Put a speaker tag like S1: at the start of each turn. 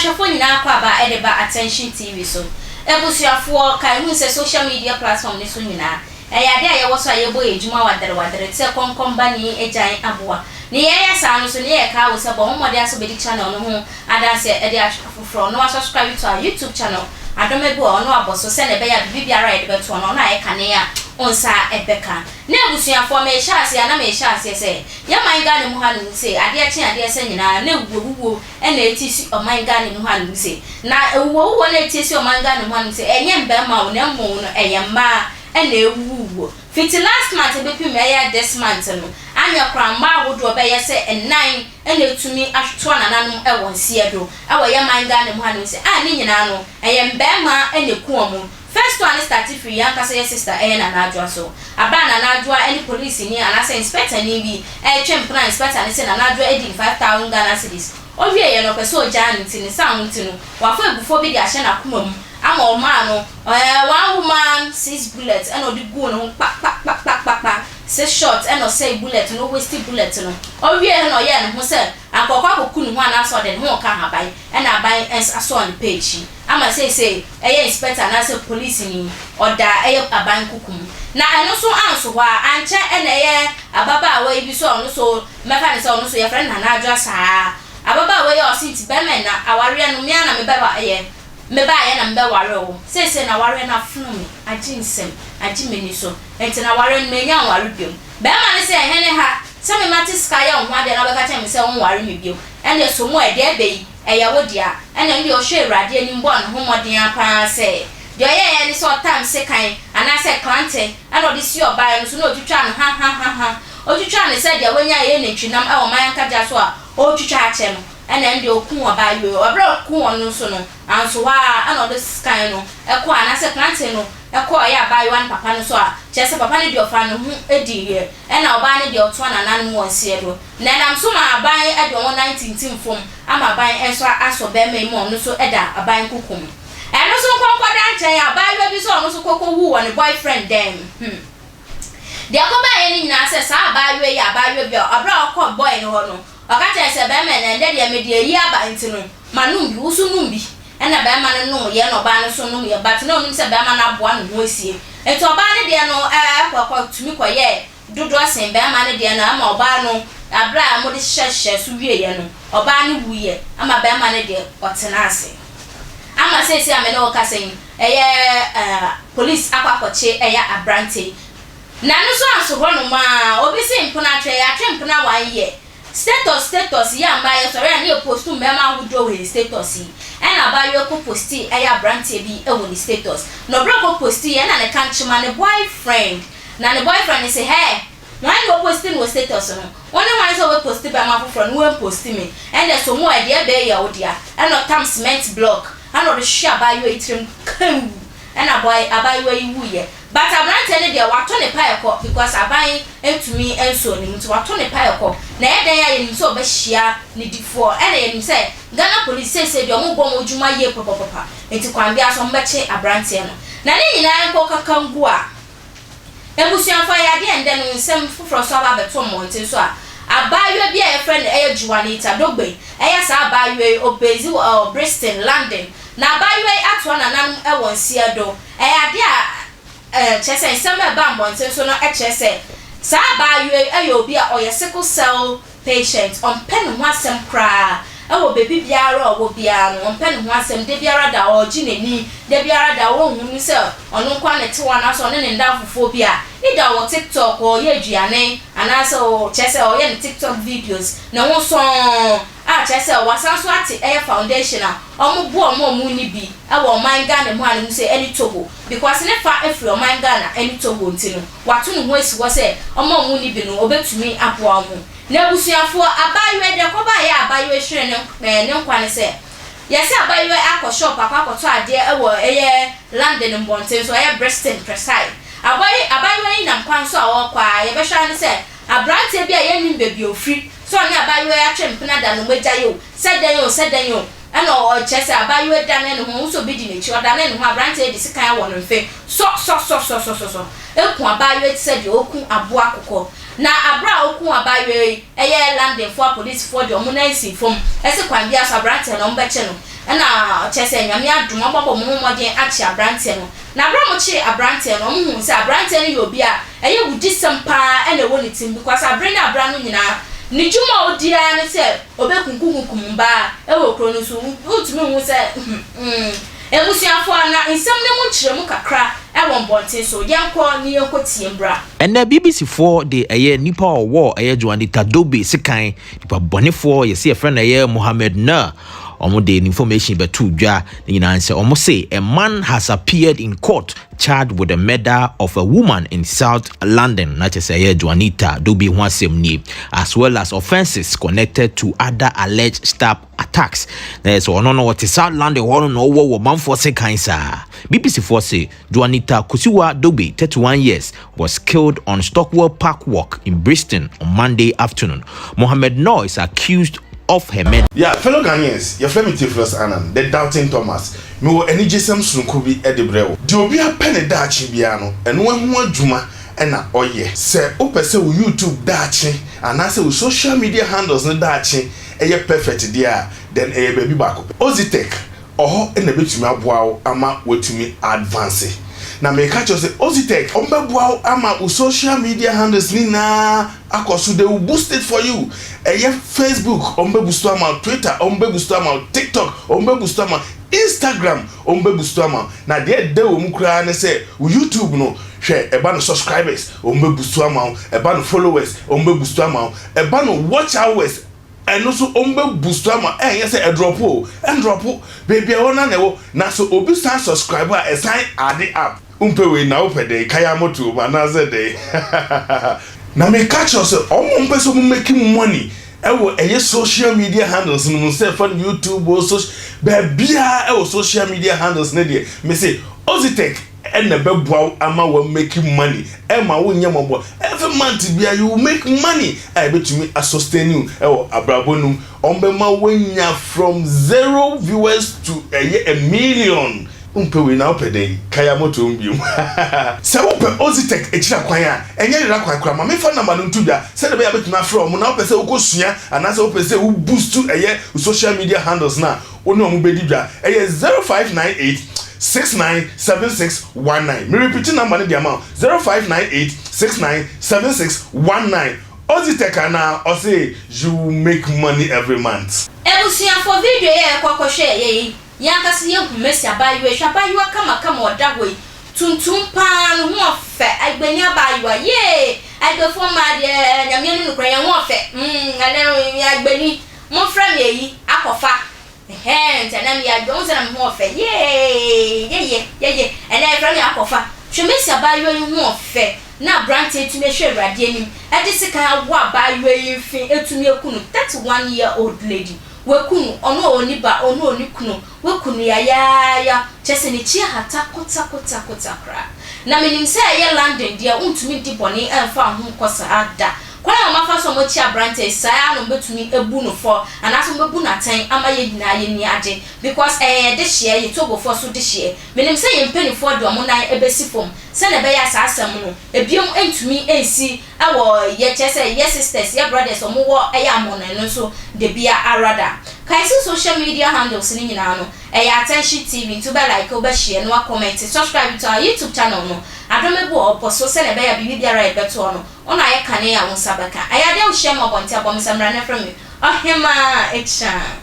S1: Ahwɛfoɔ nyinaa kɔ aba de ba Attention TV so. Abusuafoɔ, kae hu sɛ social media platform no so nyinaa, ɛyɛ adeɛ a yɛwɔ so a yɛbɔ yɛn adwuma wadere wadere te sɛ kɔnkɔnbani agyan aboa. Ne yɛyɛ saa no so ne yɛkaa wo sɛ bɔ ho mmɔden asɛ wobɛdi channel no ho adanseɛ de atwe afoforɔ na wasubscribe to our YouTube channel Adom Ebi wɔ ɔno abɔ so sɛnea ɛbɛyɛ a biribi biara a yɛde bɛtoɔ no, ɔno a ɛka ne a ɔnsa ɛbɛka. Na abusuafoɔ, mehyɛ aseɛ a na mehyɛ aseɛ sɛ yɛman Ghana mu ha nom sɛ adeɛ kye adeɛ sɛ nyinaa na ewuwowuo ɛna ɛti si ɔman Ghana mu ha nom sɛ, na ewuwowuo na ɛti si ɔman Ghana mu ha nom sɛ ɛnyɛ mbɛrima o, na mmom no ɛyɛ mmaa ɛna ewuwuo. Fiti last month ebepim ɛyɛ this month no, anyɛ koraa mmaa ahodoɔ bɛyɛ sɛ nnan ɛna etumi atoa nananom ɛwɔ nseɛ do ɛwɔ yɛman Ghana mu ha nom sɛ a ne nyinaa no ɛyɛ mbɛrima ɛna eku wɔn. First one start firi yɛn ankasa yɛ sister ɛyɛ Nana Adwoa so. Aba Nana Adwoa ɛne polisi ni anaasɛ inspector ni bi ɛretwe mpena. Inspector ne sɛ Nana Adwoa edi 5,000 Ghana cedis. Owie yɛ no, ɔpɛ sɛ ɔgyaa ne ti ne sa ho ti no, wafa ebufuo bi de ahyɛ n'akoma mu ama ɔmaa no one woman six bullet ɛna ɔde gu ne ho kpakpakpakpakpa, six shot, ɛna ɔsɛe bullet no, waste bullet no. Ɔwie na ɔyɛɛ ne ho sɛ ankɔkɔ akɔku ne ho anaasɛ ɔde ne ho ka aban, ɛna aban asɔ ne page ama seesei ɛyɛ inspector anaasɛ police ni ɔda ɛyɛ aban kuku mu. Na ɛno nso anso hɔ a ankyɛ, ɛna ɛyɛ ababaawa yi bi so a ɔno so mɛfa ne sɛ ɔno so yɛfrɛ no Nana Adwoa. Saa ababaawa yi a ɔsi nti bɛrima na awareɛ no mmea na mebɛba ɛyɛ mebaayɛ na mebɛware wo. Seesei na awareɛ no afono me, agye nsɛm agye m'ani so, nti na awareɛ no menya nware biom. Bɛrima no sɛ ɛhɛn ne ha sɛ mema te sika yɛ wo ho adeɛ na wobɛka kyerɛ me sɛ wonware me biom, ɛnna so mu a ɛdeɛ ɛbɛ yi ɛyɛ wo dea. Ɛna ɛno deɛ ɔhwɛ Awurade anim bɔɔ ne ho mmɔden paa sɛ deɛ ɔyɛɛ ne sɛ ɔtam sekan anaasɛ klante ɛna ɔde si ɔbaa no so na ɔtwitwa no ha ha ha ha, ɔtwitwa no sɛ deɛ wanya ɛyɛ nantwinam ɛwɔ man ankagya so a ɔretwitwa akyɛ no. Ɛna ɛno deɛ ɔku ɔbaa yi. Ɔbrɛ ɔku wɔn no nso no anso hɔ a, ɛna ɔde sekan no ɛkɔ anaasɛ klante no ɛkɔ ɛyɛ abaayewa no papa no so a kyerɛ sɛ papa no deɛ ɔfa ne ho adi yɛ, ɛna ɔbaa no deɛ ɔtoa nananom wɔ nseɛ do. Na ɛnam so ma aban ɛde wɔn nan tintim fam ama aban nso asɔ bɛrima yi mu a ɔno nso ɛda aban kuku mu. Ɛno nso nkɔnkɔda nkyɛn, abaayewa bi nso a ɔno nso kɔkɔ wu wɔ ne boyfriend dɛm. Deɛ ɛkɔbaeɛ no nyinaa sɛ saa abaayewa yi, abaayewa bi a ɔbrɛ a ɔkɔ boy no hɔ no, ɔka kyerɛ sɛ, "Bɛrima, na ɛndɛ deɛ mede ayi aba, nti no ma nom bi, woso nom bi." Ɛna bɛrima no nom yɛ, na ɔbaa no so nom yɛ, but na onim sɛ bɛrima no aboa ne ho asie, nti ɔbaa no deɛ no ɛkɔ ɛkɔ tumi kɔyɛ dodoɔ sen bɛrima no deɛ no, ama ɔbaa no abere a wɔde hyehyɛhyehyɛ so wieɛ no, ɔbaa no wuyɛ, ama bɛrima no deɛ ɔtena ase. Ama seesei a me ne wo kasa yi, ɛyɛ police akɔ akɔkye ɛyɛ aberante yi. Na no nso anso hɔnom a obi si mpena atwe, yɛatwe mpena 1 year. Status yi a mmaa yɛsɔre a ne yɛ post mmarima ahodoɔ wɔ yɛn status yi, ɛna abaayewa kɔ post ɛyɛ aberanteɛ bi ɛwɔ ne status. Na ɔbɛrɛ kɔ post yi, ɛna ne ka nkyema ne boyfriend, na ne boyfriend sɛ, "Hɛ, wɔn na wɔpost no wɔ status no, wɔn ne wɔn sɛ wɔpost bɛrima foforɔ no, wɔn post mi, ɛna so mu a ɛdeɛ ɛbɛyɛ yɛ wo dea." Ɛna ɔtam cement block ɛna ɔde hwɛ abaayewa yi tirim kaw, ɛna boy abaayewa yi wuyɛ. But aberanteɛ no deɛ wato ne pa ɛkɔ because aban ntumi nso ne mu, nti wato ne pa ɛkɔ. Na ɛyɛ dan a yɛnim sɛ ɔbɛhyia ne difoɔ, ɛna yɛnim sɛ Ghana Police seesei deɛ ɔmo bɔ ɔmo dwuma yie papapapa, nti kwan bi aso ɔmo bɛkye aberanteɛ no. Na ne nyinaa nkɔ kaka ngu a ebusuafo yɛ adeɛ. Ndɛ no nsɛm foforɔ so aba abɛto mmɔnten so a abaayewa bi a yɛfrɛ no ɛyɛ Juanita Dogbe. Ɛyɛ saa abaayewa yi obezi wɔ Bristol, London. Na abaayewa yi atoa nananom ɛwɔ nsia do. Ɛyɛ adeɛ a kyerɛ sɛ nsɛm a ɛba mmɔnten so no kyerɛ sɛ saa abaayewa yi ɛyɛ obi a ɔyɛ sickle cell patient. Ɔmpɛ ne ho asɛm koraa. Ɛwɔ beebi biara a ɔwɔ biara no, ɔmpɛ ne ho asɛm. De biara da ɔregye n'ani, de biara da ɔnhu no sɛ ɔno nko ara na ɛte hɔ anaasɛ ɔne ne nda fofoɔ bi a ida wɔ TikTok ɔyɛ aduane anaasɛ ɔkyerɛ sɛ ɔyɛ ne TikTok videos ne ho sɔn a kyerɛ sɛ wasan so ate ɛyɛ foundation a ɔmo bo ɔmo a ɔmo ni bi ɛwɔ ɔman Ghana mu a ne ho sɛ ɛne Togo, because ne fa efiri ɔman Ghana ɛne Togo, nti no wato ne ho esi hɔ sɛ ɔmo a ɔmo ni bi no ɔbɛtumi aboa ɔmo. Na abusuafoɔ, abaayewa deɛ kɔba yɛ abaayewa hwere ne ne nkwa ne sɛ yɛsɛ abaayewa akɔ shop akɔ akɔtɔ adeɛ ɛwɔ ɛyɛ London mbɔnten so, ɛyɛ Bristol precise. Abaayewa yi nam kwan so a ɔrekɔ a yɛbɛhwɛ ano sɛ aberanteɛ bi a yɛnnim baabi a ofiri sɛ ɔne abaayewa yi atwe mpena da no mogya yi o, sɛ dɛn o, sɛ dɛn o, ɛna ɔkyerɛ sɛ abaayewa dane ne ho nso obi di n'akyi. Ɔdane ne ho, aberanteɛ de sekan wɔ ne mfe sɔ sɔ sɔ sɔ sɔ sɔ sɔ eku abaayewa ti sɛ deɛ oku aboa kokɔ. Na abere a oku abaayewa yi, ɛyɛ Londonfoɔ apolisifoɔ de ɔmo nan si fam ɛsɛ kwan bi aso aberanteɛ no ɔmo bɛkyɛ no. Ɛna kyerɛ sɛ Nyame adom wɔn abɔ wɔn ho mmɔden akye abranteɛ no. Na berɛ a wɔkyee abranteɛ no, wɔhuu sɛ abranteɛ no yɛ obi a ɛyɛ awudisɛm pa ara na ɛwɔ ne tirim because abere ne abere ano nyinaa ne dwuma a ɔdi ara ne sɛ ɔbɛkunkumkunkum mmaa wɔ kuro no so. Wontumi nhu sɛ hmm abusuafoɔ a na nsɛm no mu nkyerɛmu kakra wɔ mbɔnten so. Yɛnkɔ ne yɛnkɔ tie mbra.
S2: Ɛnnɛ BBC foɔ de ɛyɛ nipa a ɔwɔ ɛyɛ Juanita Dobe sekan, nipa bɔnefoɔ yɛse yɛfrɛ no ɛyɛ Mohammed Nur, wɔn de information bɛto dwa ne nyinaa sɛ wɔn se a man has appeared in court charged with the murder of a woman in South London, na kyerɛ sɛ ɛyɛ Juanita Dobe ho asɛm nie, as well as offences connected to other alleged stab attacks. Na yɛ sɛ ɔno no ɔte South London hɔ no na ɔwɔ wɔ manfoɔ sekan saa. BBC foɔ se Juanita Kusiwa Dobe, 31 years, was killed on Stockwell Park Walk in Brixton on Monday afternoon. Mohammed Noor is accused of her murder.
S3: Yeah, fellow Ghanaians, yɛfrɛ me Theophilus Annan, the Doubting Thomas. Mewɔ anigyesɛm sononko bi de brɛ wo. Deɛ obiara pɛ ne daakye biara no, ɛno ho adwuma na ɔyɛ. Sɛ wopɛ sɛ wo YouTube daakye anaasɛ wo social media handles no daakye yɛ perfect deɛ a, then ɛyɛ baabi baako pɛ. Ozitech Ɔhɔ na ɛbɛtumi aboa wo ama woatumi advance. Na meka kyerɛ wo sɛ Ozitech, wɔbɛboa wo ama wo social media handles no nyinaa akɔ so, they will boost it for you. Ɛyɛ Facebook, wɔbɛboost ama wo, Twitter, wɔbɛboost ama wo, TikTok, wɔbɛboost ama wo, Instagram, wɔbɛboost ama wo. Na deɛ ɛdɛ wɔ mu koraa ne sɛ, wo YouTube no, hwɛ, ɛba no subscribers, wɔbɛboost ama wo, ɛba no followers, wɔbɛboost ama wo, ɛba no watch hours, Ɛno nso wɔn bɛ boost ama ɛnyɛ sɛ ɛdrɔpo o, ɛndrɔpo, baabi a ɛwɔ no ara na ɛwɔ, na sɛ obi san subscribe a ɛsan add up. Wompɛ wei na wopɛ dɛn? Kaya moto mu anaasɛ dɛn? Na meka kyerɛ wo sɛ wɔn a wɔpɛ sɛ wɔn make money ɛwɔ ɛyɛ social media handles no mu sɛ ɛfa no YouTube o, social baabiara ɛwɔ social media handles no deɛ mese Ozitech ɛna ɛbɛboa wo ama wa make money, ɛma wo nyɛ mmɔbɔ, every month biara you will make money a ɛbɛtumi a sustain you ɛwɔ abrabɔ no mu, wɔn bɛma wanya from zero viewers to ɛyɛ a million. Wompɛ wei na wopɛ dɛn? Kaya moto mu biom. Sɛ wopɛ Ozitech akyira kwan a, ɛnyɛ yera kwan koraa. Ma memfa number no nto dwa sɛdeɛ ɛbɛyɛ a wobɛtumi afrɛ wɔn na wopɛ sɛ wokɔsua anaasɛ wopɛ sɛ wo boost ɛyɛ wo social media handles no a, Wo ne wɔn bɛdi dwa. Ɛyɛ 0598 69 76 19. Me repeat number no de ama wo, 0598 69 76 19. Ozitech anaa? Ɔse you will make money every month.
S1: Abusuafoɔ video yi a yɛkɔ akɔhwɛ yɛ yi, yɛn ankasa yɛhu Mercy abaayewa yi, hwɛ abaayewa kamakama a ɔda hɔ yi, tuntum paa, ne ho ɔfɛ, Agbeni abaayewa, yee, Agbefoɔ mmaa deɛ Nyame anim nokorɛ yɛn ho ɔfɛ, mm, ɛnɛ no Agbeni, Monfrɛ me ayi akɔfa ɛhɛɛ nti ɛnɛ meyɛ adwuma wohu sɛ na me ho ɔfɛ yee yeye yeye ɛnɛ yɛfrɛ me akɔfa hwɛ mesi abaayewa yi ho ɔfɛ na abranteɛ tumi ahwɛ awurade anim ɛde sekan awɔ abaayewa yi mfe atumi aku no 31 year old lady waku no ɔno a ɔnni ba ɔno a ɔnni kunu Waku no yayaaya, kyerɛ sɛ n'akyi ahata kotakotakota koraa. Na menim sɛ ɛyɛ London deɛ, wontumi ndi bɔne mfa wo ho nkɔ saa da. Kwan a wɔafa so a wɔakyi aberanteɛ yi, saa ara na wɔbɛtumi abu no fɔ anaasɛ wɔbɛbu no atɛn ama yɛn nyinaa yɛn ani agye because ɛyɛ yɛn dehyeɛ, yɛn Togofoɔ nso dehyeɛ. Menim sɛ yɛn mpanimfoɔ de wɔn nan bɛsi fam sɛdeɛ ɛbɛyɛ a saa asɛm no, ebinom ntumi nsi wɔ yɛ kyerɛ sɛ yɛ sisters yɛ brothers ɔmo wɔ ɛyɛ amɔnɔ no nso debia ara da. Kae sɛ social media handles no nyinaa no ɛyɛ Attention TV nti wobɛ like wobɛ share na wa comment subscribe to our YouTube channel no Adom Ebo ɔbɔ so sɛnea ɛbɛyɛ a biribi biara a yɛbɛtoɔ no wo na ayɛ kane a wo nsa bɛka. Ɛyɛ adeɛ a wohyia me wɔ abɔnten a bɔ me samina na frɛ me Ɔhemaa Ekyan.